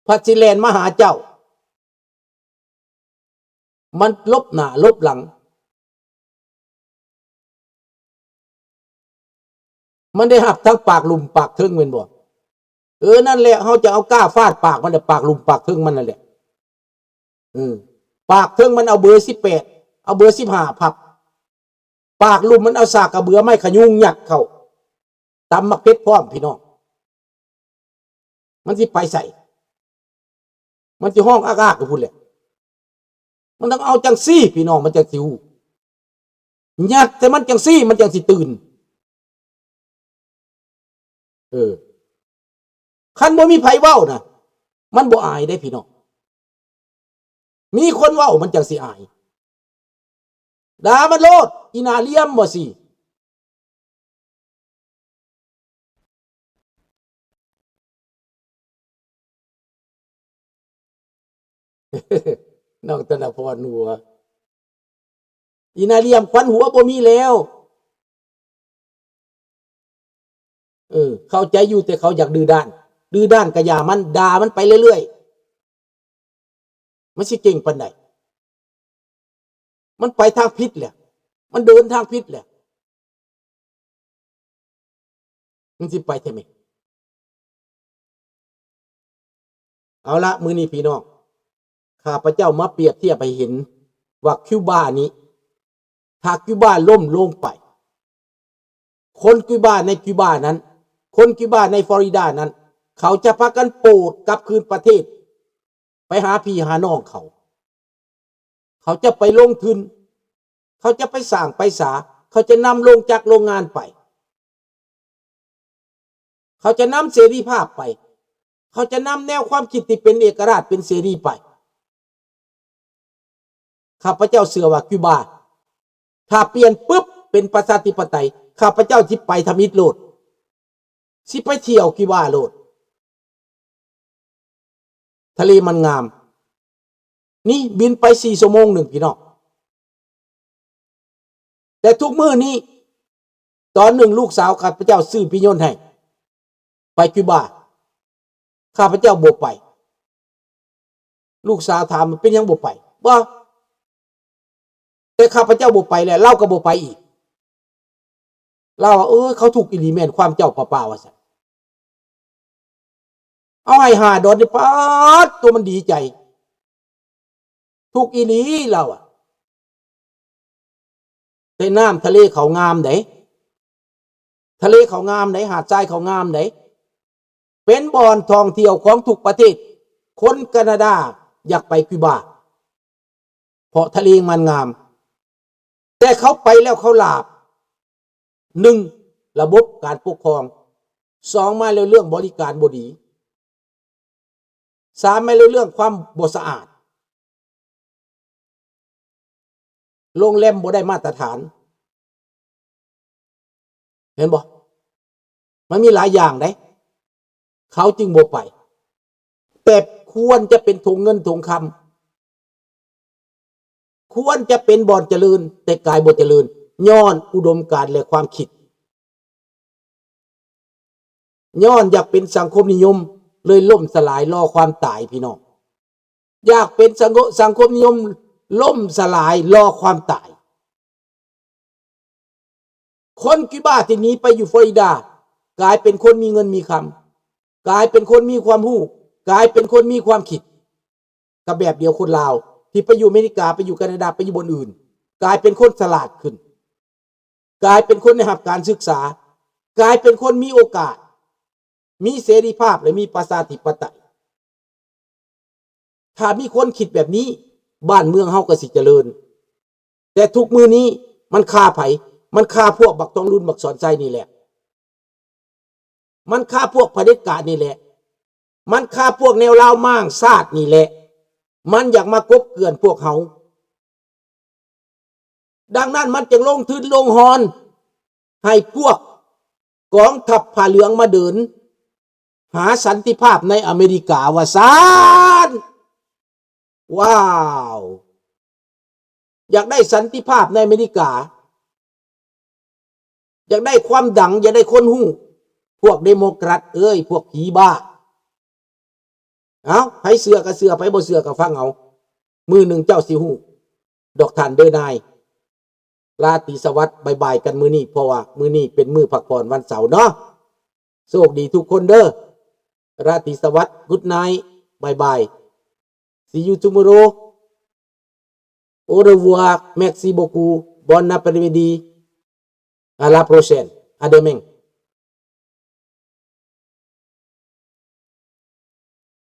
ພັດຊິແລ່ນມາຫາເຈົ້າ. ມັນຫຼົບໜ້າຫຼົບຫຼັງ. ມັນໄດ້ຮັບທັງປາກລຸ່ມປາກເທິງແມ່ນບໍ່? ເອີ ນັ້ນແຫຼະ ເຮົາຈະເອົາກ້າຟາດປາກມັນແຫຼະ ປາກລຸ່ມປາກເທິງມັນນັ້ນແຫຼະ. ເອີ ປາກເທິງມັນເອົາເບີສິບແປດ ເອົາເບີສິບຫ້າພັບ. ປາກລຸ່ມມັນເອົາສາກກະເບືອໄມ້ຂະຍຸງຍັດເຂົ້າ ຕຳໝາກເຜັດພ້ອມພີ່ນ້ອງ. ມັນຊິໄປໃສ? ມັນຊິຮ້ອງອາກໆຢູ່ພຸ້ນແຫຼະ. ມັນຕ້ອງເອົາຈັ່ງຊີ້ພີ່ນ້ອງ ມັນຈັ່ງຊິຮູ້. ຍັດໃສ່ມັນຈັ່ງຊີ້ ມັນຈັ່ງຊິຕື່ນ. ເອີ ຄັນບໍ່ມີໃຜເວົ້ານະ ມັນບໍ່ອາຍເດ້ພີ່ນ້ອງ. ມີຄົນເວົ້າມັນຈັ່ງຊິອາຍ. ດ່າມັນໂລດ ອີໜ້າຫຼ້ຽມວ່າຊີ້. ນ້ອງທະນະພອນຫົວ ອີໜ້າຫຼ້ຽມ ຂວັນຫົວບໍ່ມີແລ້ວ. ເອີ ເຂົ້າໃຈຢູ່ ແຕ່ເຂົາຢາກດື້ດ້ານ. ດື້ດ້ານກະຢ່າມັນ ດ່າມັນໄປເລື້ອຍໆ. ມັນຊິເກັ່ງປານໃດ? ມັນໄປທາງຜິດແຫຼະ ມັນເດີນທາງຜິດແຫຼະ. ມັນຊິໄປແທ້ແມ່. ເອົາລະ ມື້ນີ້ພີ່ນ້ອງ ຂ້າພະເຈົ້າມາປຽບທຽບໃຫ້ເຫັນວ່າຄິວບານີ້ ຖ້າຄິວບາລົ້ມລົງໄປ ຄົນຄິວບາໃນຄິວບານັ້ນ ຄົນຄິວບາໃນຟລໍຣິດານັ້ນ ເຂົາຈະພາກັນໂປດກັບຄືນປະເທດ ໄປຫາພີ່ຫານ້ອງເຂົາ. ເຂົາຈະໄປລົງທຶນ ເຂົາຈະໄປສ້າງໄປສາ ເຂົາຈະນຳໂລງຈັກໂລງງານໄປ ເຂົາຈະນຳເສລີພາບໄປ ເຂົາຈະນຳແນວຄວາມຄິດທີ່ເປັນເອກະລາດ ເປັນເສລີໄປ. ຂ້າພະເຈົ້າເຊື່ອວ່າຄິວບາ ຖ້າປ່ຽນປຶບເປັນປະຊາທິປະໄຕ ຂ້າພະເຈົ້າຊິໄປທຳອິດໂລດ ຊິໄປທ່ຽວຄິວບາໂລດ. ທະເລມັນງາມ. ນີ້ບິນໄປສີ່ຊົ່ວໂມງໜຶ່ງພີ່ນ້ອງ. ແຕ່ທຸກມື້ນີ້ ຕອນໜຶ່ງລູກສາວຂ້າພະເຈົ້າຊື້ປີ້ຍົນໃຫ້ ໄປຄິວບາ. ຂ້າພະເຈົ້າບໍ່ໄປ. ລູກສາວຖາມວ່າ ເປັນຫຍັງບໍ່ໄປ? ບໍ່. ແຕ່ຂ້າພະເຈົ້າບໍ່ໄປແລ້ວ ລາວກໍບໍ່ໄປອີກ. ລາວວ່າ ເອີ ເຂົາທຸກອີ່ຫຼີ ແມ່ນຄວາມເຈົ້າປະປາ ວ່າຊັ້ນ. ເອົາໃຫ້ຫ້າດອນນີ້ ປາດໂຕ ມັນດີໃຈ. ທຸກອີ່ຫຼີ ລາວວ່າ. ແຕ່ນ້ຳທະເລເຂົາງາມໃດ໋. ທະເລເຂົາງາມໃດ໋ ຫາດຊາຍເຂົາງາມໃດ໋. ເປັນບ່ອນທ່ອງທ່ຽວຂອງທຸກປະເທດ. ຄົນການາດາຢາກໄປຄິວບາ ເພາະທະເລມັນງາມ. ແຕ່ເຂົາໄປແລ້ວເຂົາຫຼາບ. ໜຶ່ງ ລະບົບການປົກຄອງ. ສອງ ມາແລ້ວເລື່ອງບໍລິການບໍ່ດີ. ສາມ ມາແລ້ວເລື່ອງຄວາມບໍ່ສະອາດ. ໂຮງແຮມບໍ່ໄດ້ມາດຕະຖານ. ເຫັນບໍ່? ມັນມີຫຼາຍຢ່າງໃດ໋ ເຂົາຈຶ່ງບໍ່ໄປ. ແຕ່ຄວນຈະເປັນຖົງເງິນຖົງຄຳ, ຄວນຈະເປັນບ່ອນຈະເລີນ, ແຕ່ກາຍບໍ່ຈະເລີນ ຍ້ອນອຸດົມການ ແລະ ຄວາມຄິດ. ຍ້ອນຢາກເປັນສັງຄົມນິຍົມ ເລີຍລົ້ມສະຫຼາຍລໍຄວາມຕາຍ ພີ່ນ້ອງ. ຢາກເປັນສັງຄົມ ສັງຄົມນິຍົມ ລົ້ມສະຫຼາຍລໍຄວາມຕາຍ. ຄົນຄິວບາທີ່ໜີໄປຢູ່ຟລໍຣິດາ ກາຍເປັນຄົນມີເງິນມີຄຳ, ກາຍເປັນຄົນມີຄວາມຮູ້, ກາຍເປັນຄົນມີຄວາມຄິດ. ກໍແບບດຽວຄົນລາວທີ່ໄປຢູ່ອາເມລິກາ, ໄປຢູ່ການາດາ, ໄປຢູ່ບ່ອນອື່ນ, ກາຍເປັນຄົນສະຫຼາດຂຶ້ນ, ກາຍເປັນຄົນໄດ້ຮັບການສຶກສາ, ກາຍເປັນຄົນມີໂອກາດ, ມີເສລີພາບ ແລະ ມີປະຊາທິປະໄຕ. ຖ້າມີຄົນຄິດແບບນີ້, ບ້ານເມືອງເຮົາກໍຊິຈະເລີນ. ແຕ່ທຸກມື້ນີ້ມັນຄາໃຜ? ມັນຄາພວກບັກທອງລຸນ ບັກສອນໄຊນີ້ແຫຼະ. ມັນຄາພວກຜະເດັດການນີ້ແຫຼະ. ມັນຄາພວກແນວລາວມ້າງຊາດນີ້ແຫຼະ. ມັນຢາກມາກົບເກື່ອນພວກເຮົາ. ດັ່ງນັ້ນມັນຈຶ່ງລົງທຶນລົງຮອນໃຫ້ພວກກອງທັບຜ້າເຫຼືອງມາເດີນຫາສັນຕິພາບໃນອາເມລິກາ ວ່າຊັ້ນ. ວ້າວ! ຢາກໄດ້ສັນຕິພາບໃນອາເມລິກາ, ຢາກໄດ້ຄວາມດັງ, ຢາກໄດ້ຄົນຮູ້. ພວກເດໂມແຄຣັດເອີຍ, ພວກຜີບ້າ. ເອົ້າ ໃຜເຊື່ອກໍເຊື່ອ ໃຜບໍ່ເຊື່ອກໍຟັງເອົາ. ມື້ໜຶ່ງເຈົ້າຊິຮູ້ດອກທ່ານເດີນາຍ. ລາຕີສະຫວັດ ບາຍບາຍກັນມື້ນີ້ ເພາະວ່າມື້ນີ້ເປັນມື້ພັກຜ່ອນວັນເສົາເນາະ. ໂຊກດີທຸກຄົນເດີ. ລາຕີສະຫວັດ Good night. Bye bye. See you tomorrow. Au revoir. Merci beaucoup. Bon après-midi. À la prochaine. À demain.